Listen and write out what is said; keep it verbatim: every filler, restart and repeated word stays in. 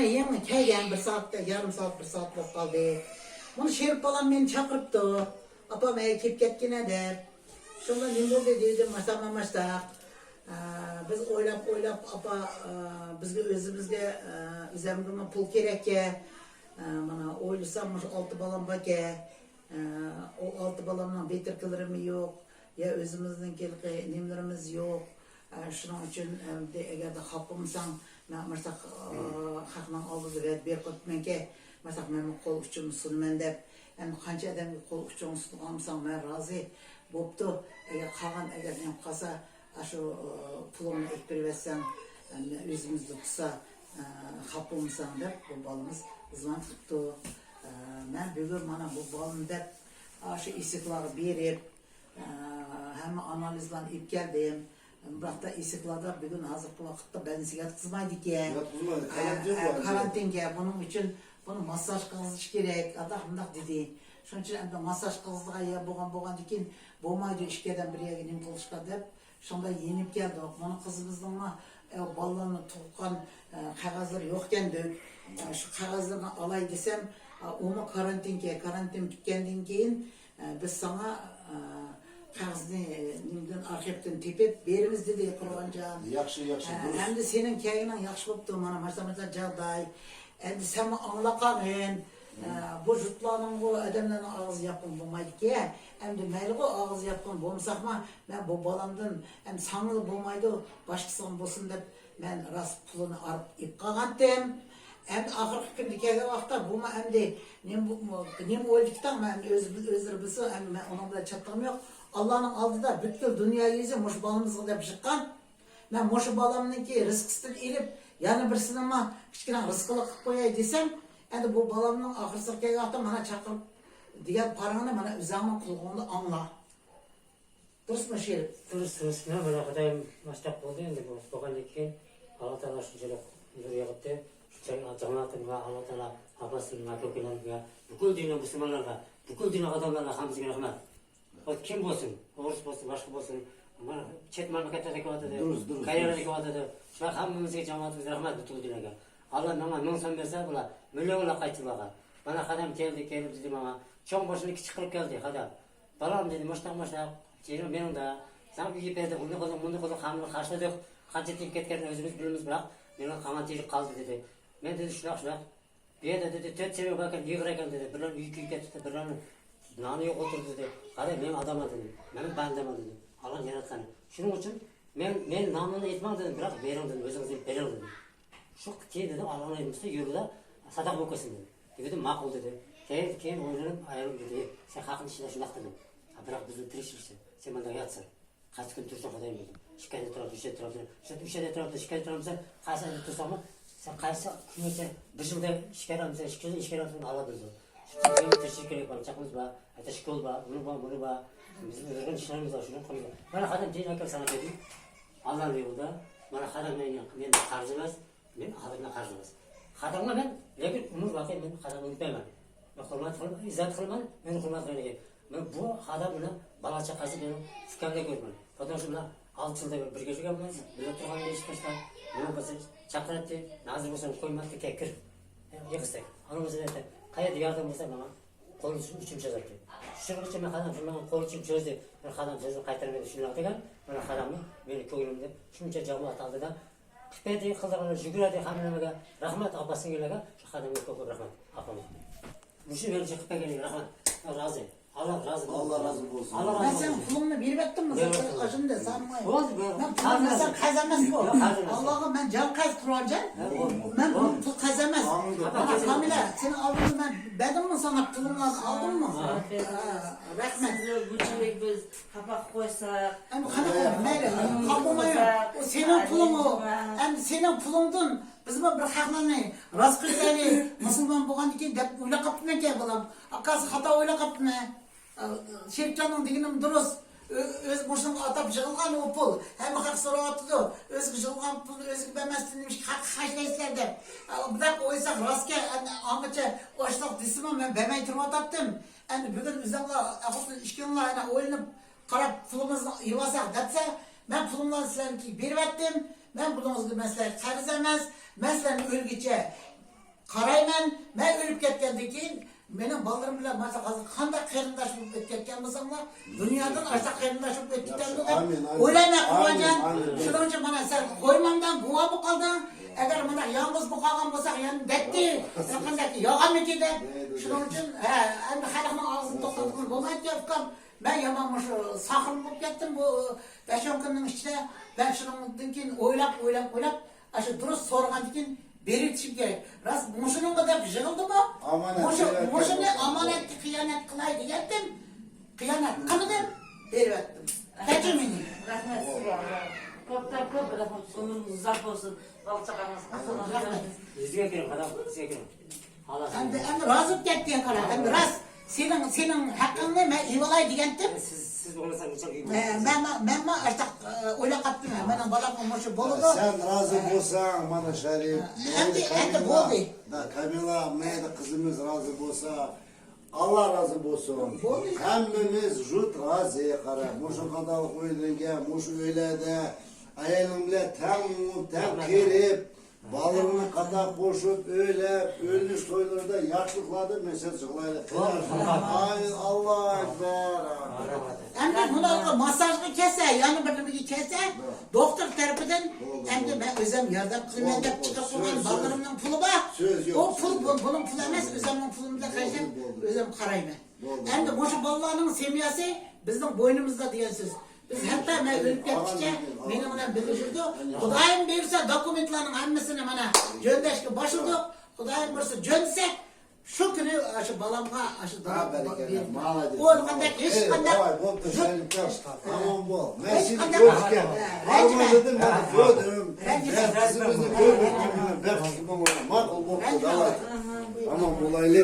يېڭى كەلگەن، بىر سائەتتە، يېرىم سائەت، بىر سائەت بولۇپ قالدى. مۇنۇ شېرىپ بالام مېنى چاقىرىپتۇ. ئاپام ئەگەر كېلىپ كەتكىنە دەپ. شۇڭا نېمە بولدى دېدىم، ماشتاق، ماشتاق. ئە، بىز ئويلاپ، ئويلاپ، ئاپا، ئە، بىزگە ئۆزىمىزگە، ئە، ئۆزەمگىمۇ پۇل كېرەككەن. ئە، مانا ئويلىسام، مۇشۇ ئالتە بالام باركەن. ئە، ئۇ ئالتە بالامنىڭ بېتىركىلىرىمۇ يوق. يا ئۆزىمىزنىڭ ھېلىقى نېمىلىرىمىز يوق. ئە، شۇنىڭ ئۈچۈن، ئەمدى ئەگەردە خاپا بولمىساڭ، مەن مۇشۇنداق، ئە، خەقنىڭ ئالدىدا ۋەدە بېرىپ قويۇپتىمەنكى، مۇشۇنداق مەنمۇ قول ئۇچۇمنى سۇنىمەن دەپ. ئەمدى قانچە ئادەمگە قول ئۇچۇڭنى سۇنغانمىساڭ، مەن رازى. بوپتۇ. ئەگەر قالغان، ئەگەر نېمە قالسا، ئاشۇ، ئە، پۇلۇڭنى ئېلىپ بېرىۋەتسەڭ، ئەمدى ئۆزىمىزدە تۇرسا، ئە، خاپا بولمىساڭ دەپ، بۇ بالىمىز ئىزۋان قىپتۇ. ئە، مەن بۈگۈن مانا بۇ بالىنى دەپ، ئاشۇ ئىسىكلارغا بېرىپ، ئە، ھەممە ئانالىزلارنى ئېلىپ كەلدىم. بۇنداقتا ئىسىكلاردا بۈگۈن ھازىرقى ۋاقىتتا بەدىنىسىگە ياتقۇزمايدىكەن. ياتقۇزمايدۇ. ئە، كارانتىن ئە، بار. كارانتىنگە، بۇنىڭ ئۈچۈن بۇنى ماسساژ قىلغۇزۇش كېرەك، ئانداق مۇنداق دېدى. شۇنىڭ ئۈچۈن ئەمدى ماسساژ قىلغۇزىدىغان يەر بولغان، بولغاندىكىن بولمايدۇ، ئىككى ئادەم بىر يەرگە نېمە قىلىشقا دەپ، شۇنداق يېنىپ كەلدۇق. مانا قىزىمىزنىڭمۇ، ئە، بالىلارنى تۇغقان، ئە، قەغەزلىرى يوقكەندەك. ئە، شۇ قەغەزلىرىنى ئالاي دېسەم، ئە، ئۇمۇ كارانتىنكەن، كارانتىن پۈتكەندىن كېيىن، ئە، بىز ساڭا، ئە، قەغىزنى، ئە، نېمىدىن، ئارخىپتىن تېپىپ بېرىمىز دېدى، قۇربانجان. ياخشى، ياخشى، ئە، دۇرۇس. ئەمدى سېنىڭ كەلگىنىڭ ياخشى بوپتۇ، مانا، مانا، مانا جاغداي. ئەمدى سەنمۇ ئاڭلاپ قالغىن. ئە، بۇ جۇتلارنىڭغۇ ئادەملەرنىڭ ئاغزى ياپقىن بولمايدىكەن. ئەمدى مەيلىغۇ ئاغزى ياپقىن بولمىساقمۇ، مەن بۇ بالامدىن، ئەمدى ساڭىلا بولمايدۇ، باشقىسىغا بولسۇن دەپ، مەن راست پۇلىنى ئارىپ ئېلىپ قالغانتىم. ئەمدى ئاخىرقى كۈندە كەلگەن ۋاقىتتا بۇمۇ ئەمدى نېمە بۇ-، نېمە ئويلىدىكىن، مەن ئۆزى، ئۆزلىرى بىلسۇن، ئەمدى مەن ئۇنىڭ بىلەن چاتىقىم يوق. ئاللانىڭ ئالدىدا پۈتكۈل دۇنيا يۈزى مۇشۇ بالىمىزغا دەپ يىغقان. مەن مۇشۇ بالامنىڭكى رىزقىسىدىن ئېلىپ، يەنە بىرسىنىڭمۇ كىچىككىنە رىزقىلىق قىلىپ قوياي دېسەم، ئەمدى بۇ بالامنىڭ ئاخىرسىغا كەلگەن ۋاقىتتا مانا چاقىرىپ دېگەن پارىڭنى مانا ئۆزۈڭنىڭ قۇلىقىڭدا ئاڭلا. دۇرۇسمۇ شېرىپ؟ دۇرۇس، دۇرۇس. مەن بۇنى خۇدايىم ماشتاق بولدى، ئەمدى بۇ بولغاندىن كېيىن ئاللا تائالا شۇنچىلىك نۇر يېغىپتى. شۇنچىلىك جامائىتىمغا، ئاللا تائالا ئابباسىمغا، كۆكىنەمگە، پۈتكۈل دۇنيا مۇسۇلمانلارغا، پۈتكۈل دۇنيا ئادەملەرگە ھەممىسىگە رەھمەت. ئۇ كىم بولسۇن، ئورۇس بولسۇن، باشقا بولسۇن، مانا چەت مەملىكەتلەردە كېلىۋاتىدۇ، دۇرۇس، دۇرۇس، كورېيەدە دۇرۇس. كېلىۋاتىدۇ. شۇلار ھەممىمىزگە، جامائىتىمىزگە رەھمەت، پۈتكۈل دۇنياغا. ئاللا ماڭا مىڭ سوم بەرسە، بۇلار مىليونلار قايتىدۇ بۇلارغا. مانا خادام كەلدى، كېلىپ دېدى ماڭا، چوڭ باشلىنى كىچىك قىلىپ كەلدى خادام. بالام دېدى، مۇشتاق، مۇشتاق، جېنىم مېنىڭدە، ساڭا ئۆي بەردى، ئۇنى قىلدۇق، مۇنى قىلدۇق، ھەممىنى قارشىلىدۇق. قانچە تېگىپ كەتكەننى ئۆزىمىز بىلىمىز، بىراق مېنىڭ قالغان تېگىپ قالدى دېدى. مەن دېدى، شۇنداق، شۇنداق. بۇ يەردە دېدى، تۆت سېۋەت باركەن، ئېغىر ئىكەن دېدى. بىرلەرنى ئۆيى كۆيۈپ كەتتى، بىرلەرنى نانى يوق ئولتۇردى دېدى. قارا، مېنىڭ ئاداملار دېدى. مېنىڭ بەندەملەر دېدى. ئاللا ياراتقان. شۇنىڭ ئۈچۈن مەن، مېنىڭ نامىمنى ئېيتماڭ دېدىم، بىراق بېرىڭ دېدىم، ئۆزىڭىز ئېلىپ بېرىڭ دېدىم. شۇ كېيىن دېدىم، ئاللا ئايرىمىسا يولدا ساداقە بولۇپ كەتسۇن دېدىم. دېدىم، ماقۇل دېدى. كېيىن، كېيىن ئويلىنىپ، ئايالىم دېدى، سەن خەقنىڭ ئىچىدە شۇنداق دېدىڭ. بىراق بىزنى تىرىشتۈرسە، سەن مۇنداق ياتسىن. قايسى كۈنى تۇرساڭ خۇدايىم بىلىدۇ. شىكايەت تۇرامسەن، ئۈچ يەردە تۇرامسەن، شۇ ئۈچ يەردە تۇرامسەن، شىكايەت تۇرامسەن، قايسى يەردە تۇرساڭمۇ، سەن قايسى كۈنگىچە بىر يىلدا شىكايەت ئالمىسەن، ئىككى يىلدا شىكايەت ئالمىسەن، ئاللا بىلىدۇ. شۇ تىرىشچىلىك كېرەك، بالىچاقىمىز بار، ئەتە شكول بار، ئۇنى بار، بۇنى بار. بىزنىڭ نۇرغۇن ئىشلىرىمىز بار، شۇنى قىلىمىز. مانا خادىم دېيىن ئاكا ساڭا دېدىم. ئاللا يولىدا، مانا خادىم مېنىڭ، مېنىڭ قەرزى ئەمەس، مەن ئادەمنىڭ قەرزى ئەمەس. خادىمغا مەن، لېكىن ئۆمۈر باقىي مەن خادىمنى ئۇنتۇمايمەن. مەن ھۆرمەت قىلىمەن، ئىززەت قىلىمەن، مېنى ھۆرمەت قىلىدىكەن. مەن بۇ خادىم بىلەن بالا چاقىسى مېنىڭ ئۇكامدەك كۆرىمەن. پاتونشۇ بىلەن ئالتە يىلدا بىرگە يۈرگەنمىز، بىللە تۇرغان ئىش قىلىشتا. مېنىڭ بىر چاقىراتتى، نازىر بولسام قويماتتى، كەل كىر. يىغىستەك. ئانا بولسا، قايەردە ياردەم بولسا ماڭا قول ئۈچۈن چوزاتتى. شۇنىڭ ئۈچۈن مەن خادىم شۇ ماڭا قول ئۈچۈن چوزدى. مەن خادىم سۆزىنى قايتۇرمىدى، شۇنداق دېگەن. مانا خادىمنى مېنى كۆڭلۈمدە شۇنچە جامائەت ئالدىدا قىپەيدى قىلدىغىنى يۈگۈرەدى ھەممىنېمىگە رەھمەت ئابباس سىڭىللەرگە، شۇ خادىمگە كۆپ كۆپ رەھمەت ئاپامغا. مۇشۇ مېنى چىقىپ كەلگەنگە رەھمەت. رازى. ئاللا رازى بولسۇن. ئاللا رازى بولسۇن. ئاللا رازى بولسۇن. مەن سېنىڭ پۇلۇڭنى بېرىۋەتتىممۇ؟ بېرىۋەتتىڭ. ئاشۇندى سانىماي. بولدى، بولدى. مەن پۇلۇم قەرز ئەمەس بۇ. ياق، قەرز ئەمەس. ئاللاغا مەن جان قەرز تۇرغان جان. مەن بۇنىڭ پۇل قەرز ئەمەس. ئانا كامىلە، سېنىڭ ئالدىڭدا مەن بەردىممۇ ساڭا پۇلۇڭلارنى ئالدىممۇ؟ رەھمەت. سىزنى بۇنچىلىك بىز خاپا قىلىپ قويساق. ئەمدى قانداق قىلىمەن؟ مەيلى، خاپا بولمايمەن. ئۇ سېنىڭ پۇلۇڭ ئۇ. ئەمدى سېنىڭ پۇلۇڭدىن بىزمۇ بىر خەقلەرنى راست قىلىپ بېرەيلى، مۇسۇلمان بولغاندىن كېيىن دەپ ئويلاپ قاپتىمەنكەن بالام. ئاكاسى خاتا ئويلاپ قاپتىمەن. شېرىپجاننىڭ دېگىنىمۇ دۇرۇس. ئۆ-، ئۆزى مۇشۇنىڭغا ئاتاپ يىغىلغان ئۇ پۇل. ھەممە خەق سوراۋاتىدۇ. ئۆزىگە يىغىلغان پۇلنى ئۆزىگە بەرمەستىن نېمىشقا خەققە خەجلەيسىلەر دەپ. بۇنداق ئويلىساق راستكەن، ئاڭغىچە ئاشلىق دېسىمۇ مەن بەرمەي تۇرۇۋاتاتتىم. ئەمدى بۈگۈن ئۆزۈڭلار ئەخۇسىز ئىككىڭلار يەنە ئويلىنىپ قاراپ پۇلىمىزنى يىغلاساق دەپسە، مەن پۇلۇملارنى سىلەرنىڭكىگە بېرىۋەتتىم. مەن بۇنىڭىزغا مەن سىلەرگە قەرز ئەمەس. مەن سىلەرنى ئۆلگۈچە قارايمەن، مەن ئۆلۈپ كەتكەندىن كېيىن مېنىڭ بالىلىرىم بىلەن مانا ھازىر قانداق قېرىنداش بولۇپ ئۆتۈپ كەتكەن بولساڭلار، دۇنيادىن ئاشۇنداق قېرىنداش بولۇپ ئۆتۈپ كېتەمدۇ دەپ ئويلايمەن، قۇربانجان. شۇنىڭ ئۈچۈن مانا سەن قويمامدان گۇۋاھ بولۇپ قالدىڭ. ئەگەر مانا يالغۇز بولۇپ قالغان بولساق يەنە دەتتى، ياقىنداكى يالغانمىكى دەپ. شۇنىڭ ئۈچۈن، ھە، ئەمدى خەلقنىڭ ئاغزىنى توختاتقىلى بولمايدۇ، ئۇكام. مەن يامان مۇشۇ ساقلىق بولۇپ كەتتىم بۇ بەش-ئون كۈننىڭ ئىچىدە. مەن شۇنىڭدىن كېيىن ئويلاپ، ئويلاپ، ئويلاپ، ئاشۇ دۇرۇس سورىغاندىن كېيىن بېرىۋېتىشىم كېرەك. راست مۇشۇنىڭغا دەپ يىغىلدىمۇ؟ ئامانەت مۇشۇ، بېرىۋەتكەن مۇشۇنى بولسا. ئامانەتكە خىيانەت قىلاي دېگەنتىم. خىيانەت قىلدىم، بېرىۋەتتىم. كەچۈر مېنى. رەھمەت سىزگە. كۆپتىن كۆپ رەھمەت. ئۆمرىڭىز ئۇزاق بولسۇن. بالا چاقاڭىز. رەھمەت. بىزگە كىرىڭ، قاراڭ، بىزگە كىرىڭ. ئەمدى، ئەمدى رازى بولۇپ كەتتىڭ، قارا. ئەمدى راست سېنىڭ، سېنىڭ ھەققىڭنى مەن ئېلىۋالاي دېگەنتىم. سىز، سىز ئويلىساڭ نېچە ئېلىۋالىسىز؟ مەن، مەن، مەنمۇ ئاشۇنداق ئويلاپ قاپتىمەن. مېنىڭ بالاممۇ مۇشۇ بولىدۇ. سەن رازى بولساڭ، مانا شەرىپ. ئەمدى، ئەمدى بولدى. كامىلا، مەيلى قىزىمىز رازى بولسا، ئاللا رازى بولسۇن. بولدى. ھەممىمىز جۇت رازى، قارا. مۇشۇ قانداق ئۆيلەنگەن، مۇشۇ ئۆيلەردە ئايالىڭ بىلەن تەڭ مېڭىپ، تەڭ كىرىپ، بالىلىرىنى قاتار قوشۇپ، ئۆيلەپ، ئۆيلىنىش تويلىرىدا ياخشىلىقلاردا مەسەل يىغلايلى. ئاي، ئاللا ئەكبەر. ئەمدى بۇلارغا ماسساژغا كەلسە، يەنە بىر نېمىگە كەلسە، دوختۇر تەرىپىدىن ئەمدى مەن ئۆزۈم ياردەم قىلىمەن دەپ چىقىپ قويغان بالىلىرىمنىڭ پۇلى بار. ئۇ پۇل، بۇ، بۇنىڭ پۇلى ئەمەس، ئۆزۈمنىڭ پۇلۇم بىلەن خەجلەپ، ئۆزۈم قارايمەن. ئەمدى مۇشۇ بالىلارنىڭ سېمياسى بىزنىڭ بوينىمىزدا دېگەن سۆز. بىز ھەتتا مەن ئۆلۈپ كەتكۈچە مېنىڭ بىلەن بىللە يۈردى. خۇدايىم بۇيرۇسا، دوكۇمېنتلارنىڭ ھەممىسىنى مانا جۆندەشكە باشلىدۇق. خۇدايىم بۇيرۇسا، جۆندىسەك، شۇ كۈنى شۇ بالامغا شۇ دالا بەرگەن. ئۇ قانداق ھېچ قانداق ئامان بول. مەن سېنى كۆرۈشكەن ئارمان دېدىم، مانا كۆردۈم. مەن قىزىمىزنى كۆرمەيمەن. ماقۇل بوپتۇ، داۋاي. ئامان بولايلى.